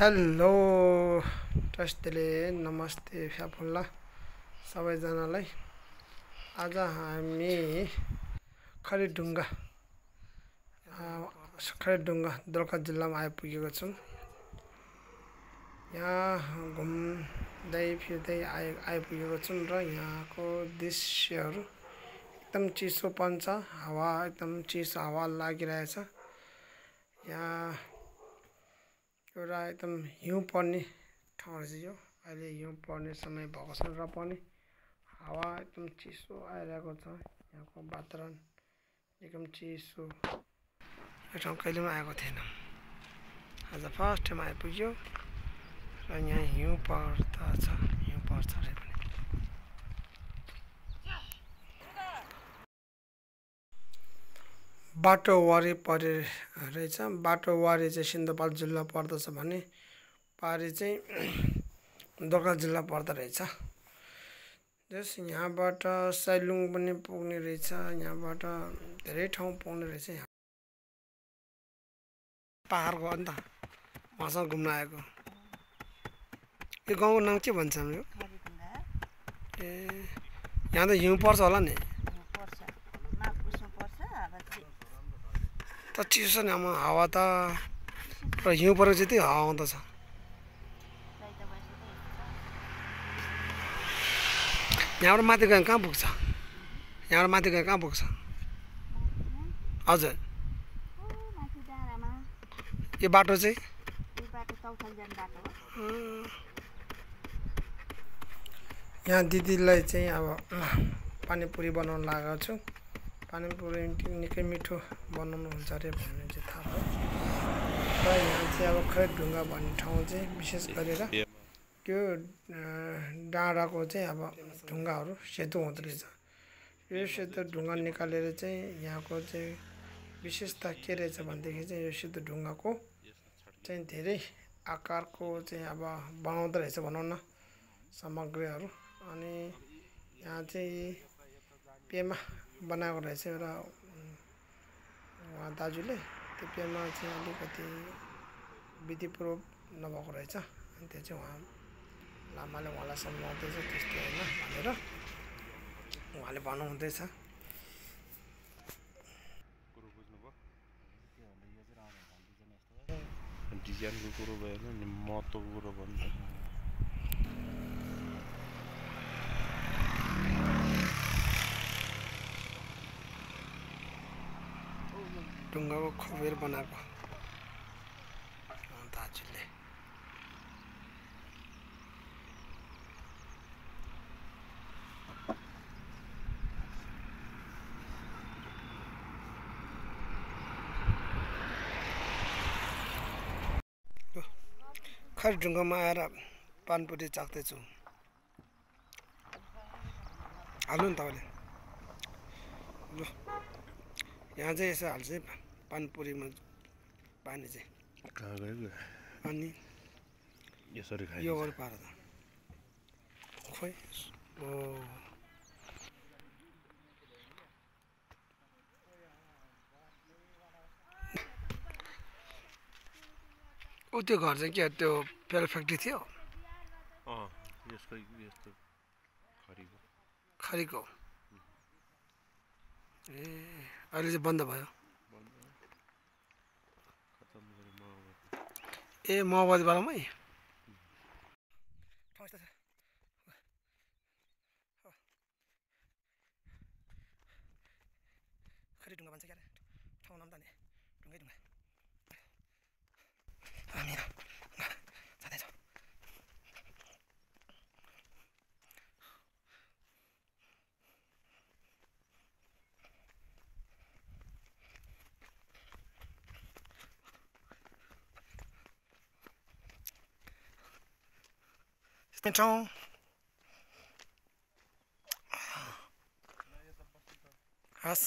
Hello टस्टेले नमस्ते फ्याफुल्ला सबैजनालाई। आज हामी खरेढुङ्गा दोलखा जिल्लामा आइपुगेको छौँ। यहाँ घुम्दै फिर्दै आइपुगेको छौँ र यहाँको दृश्यहरू एकदम चिसोपन छ। हावा एकदम चिसो हावा लागिरहेछ। यहाँ एउटा एकदम हिउँ पर्ने ठाउँ रहेछ यो। अहिले हिउँ पर्ने समय भएको छ र पनि हावा एकदम चिसो आइरहेको छ। यहाँको वातावरण एकदम चिसो। यो ठाउँ कहिले पनि आएको थिएन, आज फर्स्ट टाइम आइपुग्यो र यहाँ हिउँ पर्छ अरे पनि। बाटो वरिपरि रहेछ। बाटो वारि चाहिँ सिन्धुपाल्चोक जिल्ला पर्दछ भने पारि चाहिँ दोलखा जिल्ला पर्दो रहेछ। जस यहाँबाट सैलुङ पनि पुग्ने रहेछ। यहाँबाट धेरै ठाउँ पुग्ने रहेछ। यहाँ पाहाडको अन्त उहाँसँग घुम्न आएको। यो गाउँको नाम के भन्छ हाम्रो? ए यहाँ त हिउँ पर्छ होला नि? त चिसो नि हावा त पुरा हिउँ परेको चाहिँ त्यही हावा आउँदछ। यहाँबाट माथि गयो कहाँ पुग्छ? यहाँबाट माथि गयो कहाँ पुग्छ? हजुर यो बाटो चाहिँ यहाँ दिदीलाई चाहिँ अब पानीपुरी बनाउन लागेको छु। पानीपुरी निकै मिठो बनाउनु हुन्छ अरे भन्ने चाहिँ थाहा भयो। र यहाँ चाहिँ अब खरेढुङ्गा भन्ने ठाउँ चाहिँ विशेष गरेर त्यो डाँडाको चाहिँ अब ढुङ्गाहरू सेतो हुँदो रहेछ। यो सेतो ढुङ्गा निकालेर चाहिँ यहाँको चाहिँ विशेषता के रहेछ भनेदेखि चाहिँ यो सेतो ढुङ्गाको चाहिँ धेरै आकारको चाहिँ अब बनाउँदो रहेछ भनौँ न सामग्रीहरू। अनि यहाँ चाहिँ पेमा बनाएको रहेछ र उहाँ दाजुले त्यो पेमा चाहिँ अलिकति विधिपूर्वक नभएको रहेछ। अनि त्यो चाहिँ उहाँ लामाले उहाँलाई सम्झाउँदैछ त्यस्तो होइन भनेर उहाँले भन्नुहुँदैछ। डिजाइनको कुरो भएन नि, महत्त्वको कुरो भन्दा ढुङ्गाको खोपेर बनाएको दाजुले। खरेढुङ्गामा आएर पानपुरी चाख्दैछु। हाल्नु नि तपाईँले। ल यहाँ चाहिँ यसो हाल्छ है पानपुरीमा पानी चाहिँ। कहाँ गयो? अनि यसरी खाइ यो गरी पार त खोइ। त्यो घर चाहिँ के त्यो पेल फ्याक्ट्री थियो? यसको यस्तो खरीको। ए अहिले चाहिँ बन्द भयो। ए माओवादी बेलामै खरेढुङ्गा भन्छ क्या ठाउँ नाम त नि ढुङ्गै ढुङ्गा। हामी जाँदैछौँ। ठाउँ हस्।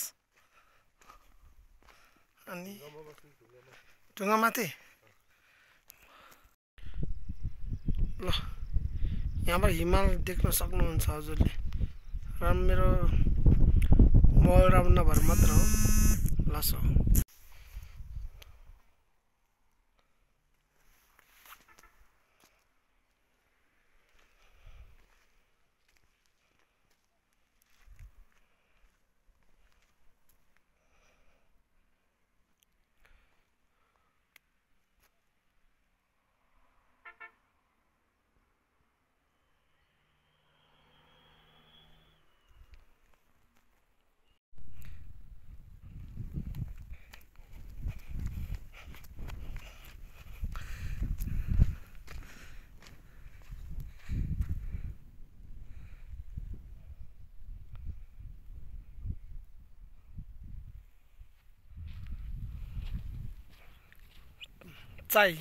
अनि ढुङ्गामाथि ल यहाँबाट हिमाल देख्न सक्नुहुन्छ हजुरले। र मेरो मोबाइल राम्रो नभएर मात्र हो लस हो। चाइ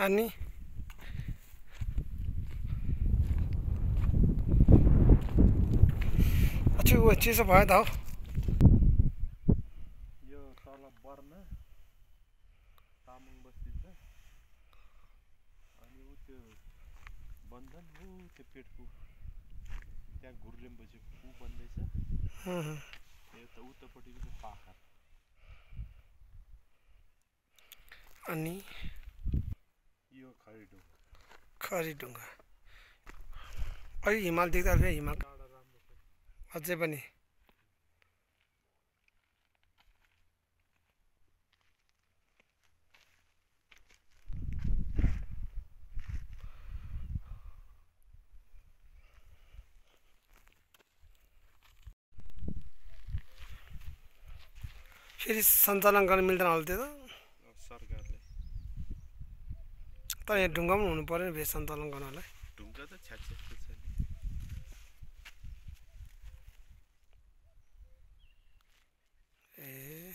अनि अच्छु चिसो भयो त हो यो तल बर्ना तामाङ बस्ती छ अनि उ त्यो बन्धन उ त्यो पेटको त्यहाँ घुर्लेमपछि उ बन्दैछ यो त उतापट्टिको चाहिँ पाखर अनि यो खरिडुङ्गा खरिडुङ्गा अलि हिमाल देख्दा फेरि हिमाल टाढा राम्रो छ अझै पनि फेरि सञ्चालन गर्न मिल्दैन होला त्यो त सरकारले तर यहाँ ढुङ्गा पनि हुनु पऱ्यो नि फेरि सञ्चालन गर्नलाई ढुङ्गा त छ्याछ्याक्कै छ नि ए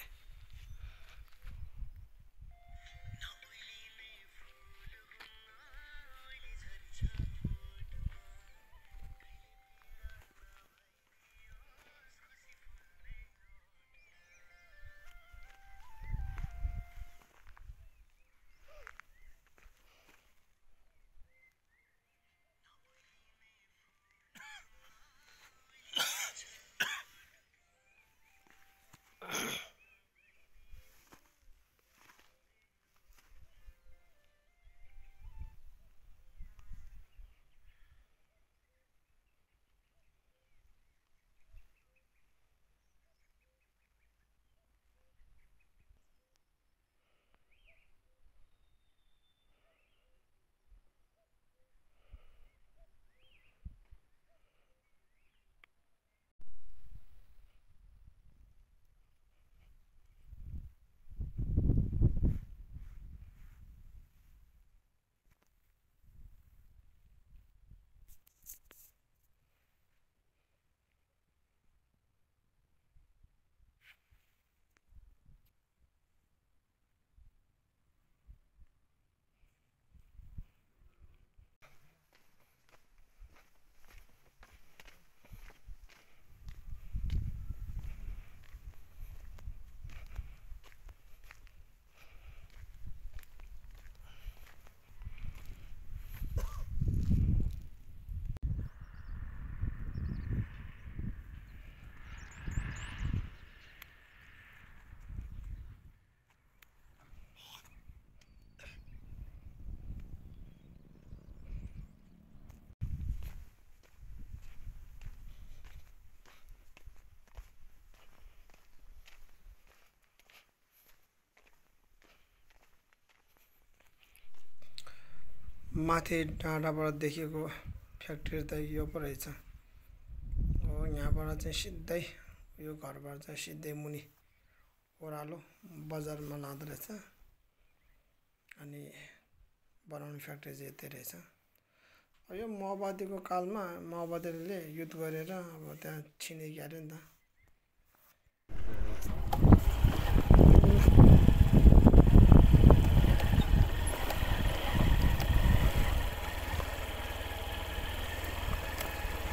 माथि डाँडाबाट देखेको फ्याक्ट्री त यो पो रहेछ हो यहाँबाट चाहिँ सिधै यो घरबाट चाहिँ सिधै मुनि ओह्रालो बजारमा लाँदो रहेछ अनि बनाउने फ्याक्ट्री चाहिँ यतै रहेछ यो माओवादीको कालमा माओवादीले युद्ध गरेर अब त्यहाँ छिनेकी अरे नि त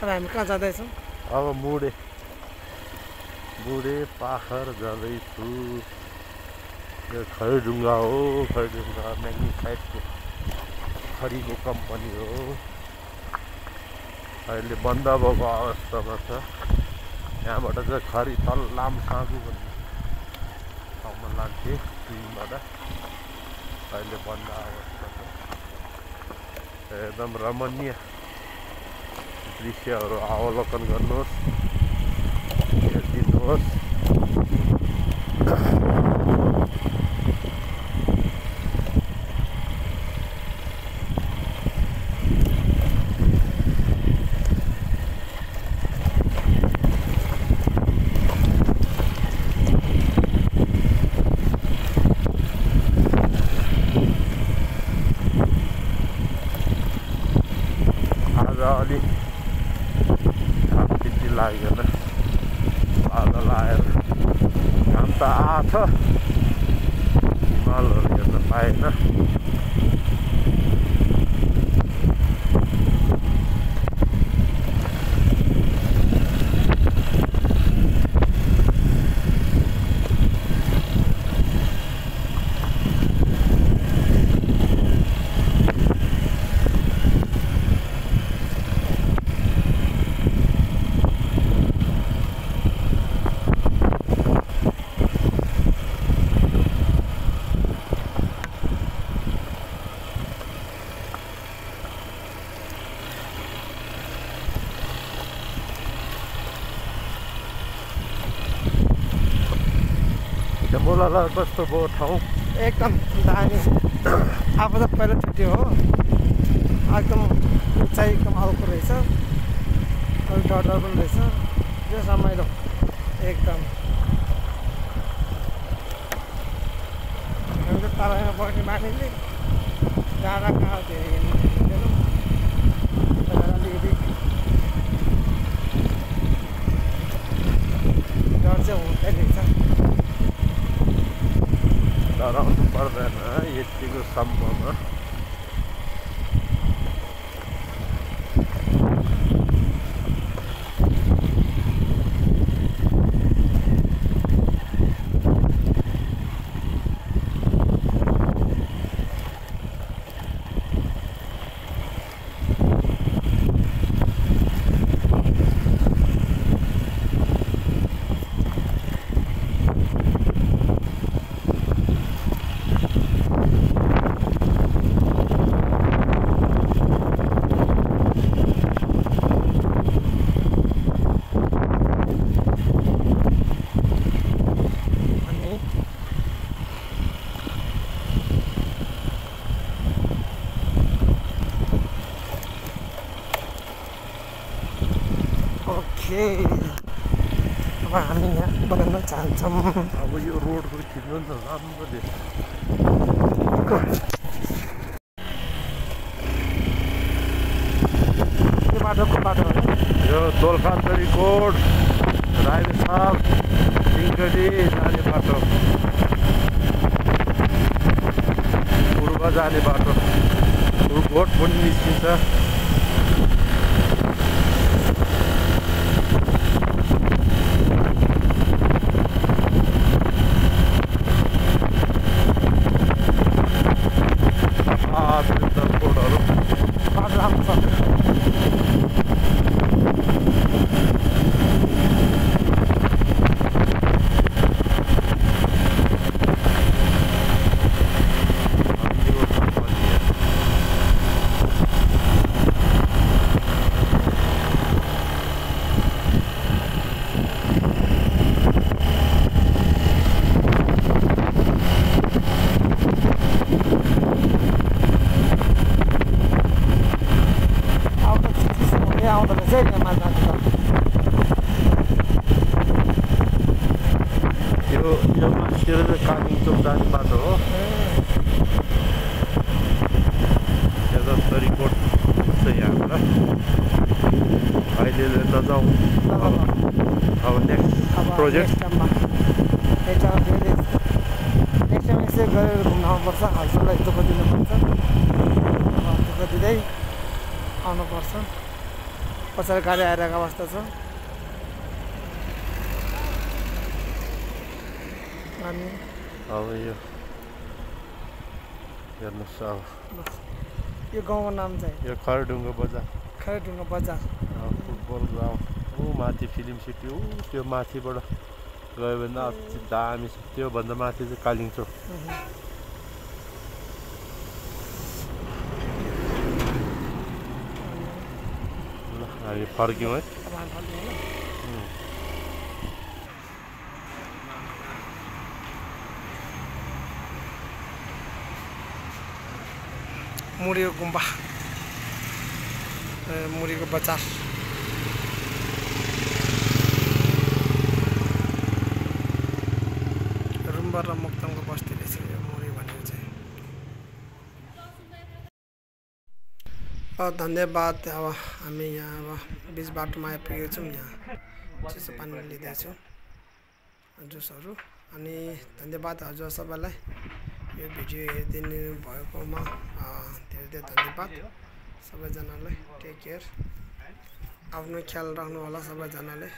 अब हामी कहाँ जाँदैछौँ अब मुडे पाखर जाँदैछु यो खरिडुङ्गा हो खरिडुङ्गा म्याग्निफाइडको खरीको कम्पनी हो अहिले बन्द भएको अवस्थामा छ यहाँबाट चाहिँ खरी तल लामसागु भन्ने ठाउँमा लान्थे ट्रेनबाट अहिले बन्द अवस्था छ एकदम रमणीय दृश्यहरू अवलोकन गर्नुहोस् हेरिदिनुहोस् बादल आएर घाम त आछ हिमालहरू हेर्न पाएन मोलाला कस्तो भयो ठाउँ एकदम दामी आफू त पहिला छुट्यो हो एकदम उचाइ एकदम अर्को रहेछ अलिक डर पनि रहेछ यो रमाइलो एकदम हामी त तराईमा बस्ने मानिसले डाँडा कहाँ धेरै हिँड्दैनौँ अलिकति डर चाहिँ हुँदै रहेछ डराउनु पर्दैन यतिको सम्ममा अब हामी यहाँ बनाउन चाहन्छौँ अब यो रोडको खिच्नु नि त राम्रो देख्छ यो बाटोको बाटो हो यो दोलखा तरिकोट राईसाल सिंगडी जाने बाटो पूर्व जाने बाटो पुरकोट पनि निस्किन्छ यो मान्छेहरू चाहिँ कालिम्पोङ जाने बाटो हो यो तरिकोट छ यहाँबाट अहिले नजाउँ अब नेक्स्ट प्रोजेक्ट नेक्स्ट टाइम यसो गरेर घुम्न आउनुपर्छ हजुरलाई दुःख दिनुपर्छ दुःख दिँदै आउनुपर्छ पछाडि गाडी आइरहेको अवस्था छ अनि अब यो हेर्नुहोस् अब यो गाउँको नाम चाहिँ यो खरढुङ्गा बजार खरढुङ्गा बजार फुटबल ग्राउन्ड ऊ माथि फिल्म सिटी ऊ त्यो माथिबाट गयो भने अति दामी छ त्योभन्दा माथि चाहिँ कालिम्पोङ ल हामी फर्क्यौँ है मुरीको गुम्बा मुरीको बजार रुम्बा र मुक्ताङको बस्ती रहेछ यो मुरी भनेको चाहिँ धन्यवाद अब हामी यहाँ अब बिच बाटोमा आइपुगेको छौँ यहाँ चिसो पानी लिँदैछौँ जुसहरू। अनि धन्यवाद हजुर सबैलाई यो भिडियो हेरिदिनु भएकोमा धेरै धेरै धन्यवाद सबैजनालाई। टेक केयर, आफ्नो ख्याल राख्नु होला सबैजनाले।